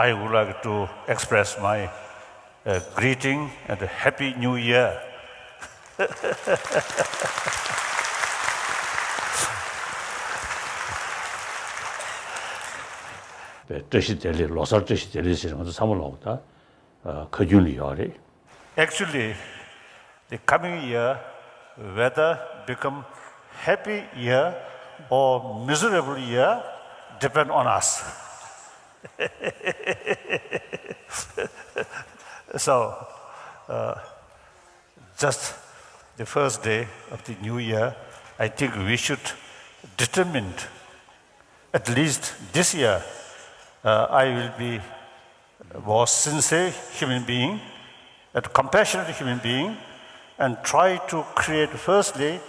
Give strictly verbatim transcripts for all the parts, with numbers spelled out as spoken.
I would like to express my uh, greeting and a happy new year. བཀྲ་ཤིས་བདེ་ལེགས། ལོ་གསར་བཀྲ་ཤིས་བདེ་ལེགས་ཟེར་ང་ཚོ་ཚང་མ་ལོག་ད་ཁ་རྒྱུན་ལ་ཡོད་རེད། Actually, the coming year, whether become happy year or miserable year, depend on us. So, uh, just the first day of the new year, I think we should determine, at least this year, uh, I will be a more sincere human being, a compassionate human being, and try to create firstly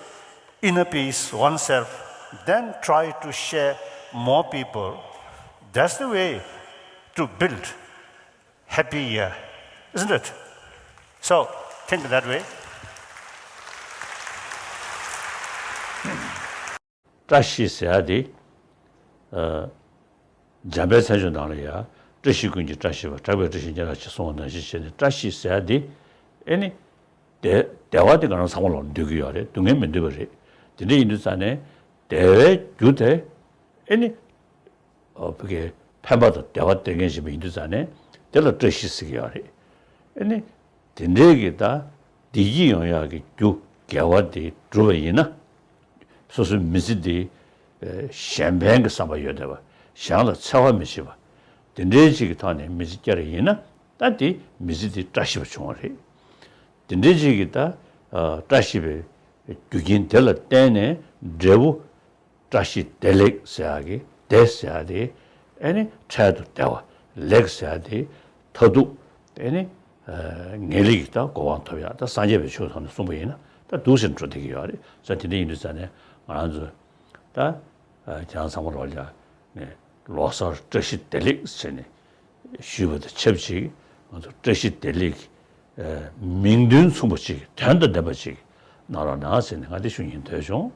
inner peace oneself, then try to share more people. That's the way to build happy year, isn't it? So think that way. བཀྲ་ཤིས་ཟེར་ཡ་དེ། ཨ། འཇམ་དཔལ་མཚན་བརྗོད་ནང་ལ་ཡ། བཀྲ་ཤིས་ཀུན་གྱི་བཀྲ་ཤིས་པ། གྲགས་པའི་བཀྲ་ཤིས་སྙན་གྲགས་ཆེ་གསུངས་པ་ནང་བཞིན་བྱས་ནས་བཀྲ་ཤིས་ཟེར་ཡ་དེ། ཨེ་ནི། བདེ་བདེ་བ་དེ་ང་རང་ཚང་མ་ལ་འདོད་ཀྱི་ཡོད་རེད། སྡུག་བསྔལ་མི་འདོད་པ་རེད། དེ་འདྲ་ཡིན་དུས་ཙང་ནས་བདེ་བའི་རྒྱུ་དེ། ཨེ་ནི། ཨོ་ཕ་གི་ཕན་པ་དང་བདེ་བ་སྟེར་མཁན་ཞིག་ཡིན་དུས་ཙང་ནས་དེ་ལ་བཀྲ་ཤིས་ཟེར་གྱི་ཡོད་རེད། ཨེ་ནི། དེ་འདྲའི་གི་ད་བདེ་སྐྱིད་ཡོང་ཡག་གི་རྒྱུ་དགེ་བ་དེ་བསྒྲུབས་པ་ཡིན་ན། སོ་སོའི་མི་ཚེ་དེ་གཞན་ཕན་གྱི་བསམ་པ་ཡོད་བསྡད་པ། གཞན་ལ་འཚེ་བ་མི་བྱེད་པ། དེ་འདྲའི་ཅིག་གི་ཐོག་ནས་མི་ཚེ་བསྐྱལ་བ་ཡིན་ན། ད་དེ་མི་ཚེ་དེ་བཀྲ་ཤིས་པ་བྱུང་བ་རེད། དེ་འདྲའི་ཅིག་གི་ད་བཀྲ་ཤིས་པའི་རྒྱུ་རྐྱེན་དེ་ལ་བརྟེན་ནས་འབྲས་བུ། བཀྲ་ཤིས་བདེ་ལེགས་ཟེར་ཡག་གི་བདེ་ཟེར་ཡག་དེ། ཨེ་ནི་འཕྲལ་དུ་བདེ་བ། ལེགས་ཟེར་ཡག་དེ་མཐར་ཐུག་ཨེ་ནི་ངེས་ལེགས་ཀྱི་ད་གོ་འཕང་ཐོབ་ཡག་ད་སངས་རྒྱས་པའི་ཆོས་ཐོག་ནས་གསུངས་པ་ཡིན་ན་ད་འདུག་སེ་འགྲོ་བསྡད་ཀྱི་ཡོད་རེད། ས་དེ་འདྲ་ཡིན་དུས་ཙང་ནས་ང་རང་ཚོ་ད་ཁྱེད་རང་ཚང་མ་ལོག་ལ་ནས་ལོ་གསར་བཀྲ་ཤིས་བདེ་ལེགས་ཟེར་ནས་ཞུས་པ་དང་ཆབས་ཅིག་ང་ཚོ་བཀྲ་ཤིས་བདེ་ལེགས་མིང་དོན་མཚུངས་པ་ཅིག་དོན་དང་ལྡན་པ་ཅིག་གནང་རོགས་གནང་ཟེར་ནས་ང་དེ་ཞུ་སྙིང་འདོད་བྱུང་།